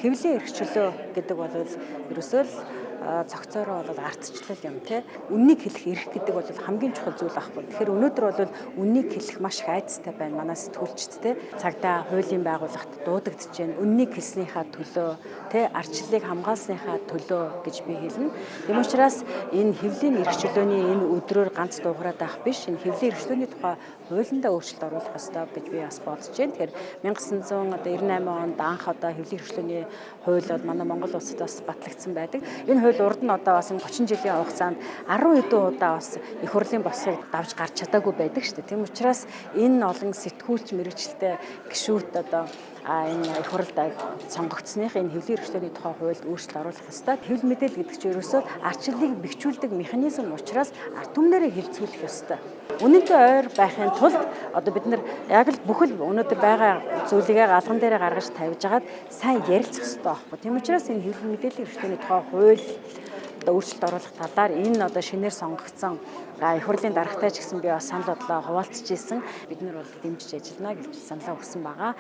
Хэвлэлийн эрх чөлөө гэдэг бол ерөөсөө л цогцоороо бол ардчлал юм тий. Үннийг хэлэх эрх гэдэг бол хамгийн чухал зүйл байхгүй. Тэгэхээр өнөөдөр бол үннийг хэлэх маш их айдастай байна манай сэтгүүлчид тий. Цагдаа хуулийн байгууллагт дуудагдаж байна. Үннийг хэлснийхаа төлөө тий, ардчлалыг хамгаалсныхаа төлөө гэж би хэлнэ. Тийм учраас энэ хэвлэлийн эрх чөлөөний энэ өдрөөр ганц дуугараад байх биш. Энэ хэвлэлийн эрх чөлөөний тухай хуулиндаа өөрчлөлт оруулах ёстой гэж би бас бодож байна. Тэгэхээр 1998 онд анх одоо хэвлэлийн эрх чөлөөний хууль бол манай Монгол улсад бас батлагдсан байдаг. Энэ хууль урд нь одоо бас энэ 30 жилийн хугацаанд 10 хэдэн удаа бас их хурлын босгыг давж гарч чадаагүй байдаг шүү дээ. Тийм учраас энэ олон сэтгүүлч мэргэжилтэй гишүүт одоо энэ их хурлд сонгогдсных энэ хэвлэлийн эрх чөлөөний тухай хуульд өөрчлөлт оруулах ёстой. Хэвлэл мэдээлэл гэдэг чинь ерөөсөө ардчлалыг бэхжүүлдэг механизм учраас ард түмнэрээ хэлцүүлэх ёстой. Үнэнтэй ойр байхын тулд одоо бид нар яг л бүхэл өнөөдөр байгаа зүйлийгээ галган дээрээ гаргаж тавьж агаад сайн ярилцах ёстой байхгүй. Тийм учраас энэ хэвлэл мэдээллийн эрх чөлөөний тухай хууль одоо өөрчлөлт оруулах талаар энэ одоо шинээр сонгогдсон их хурлын даргатай ч гэсэн би бас санал бодлоо хуваалцаж ирсэн. Бид нар бол дэмжиж ажиллана гэж саналаа өгсөн байгаа.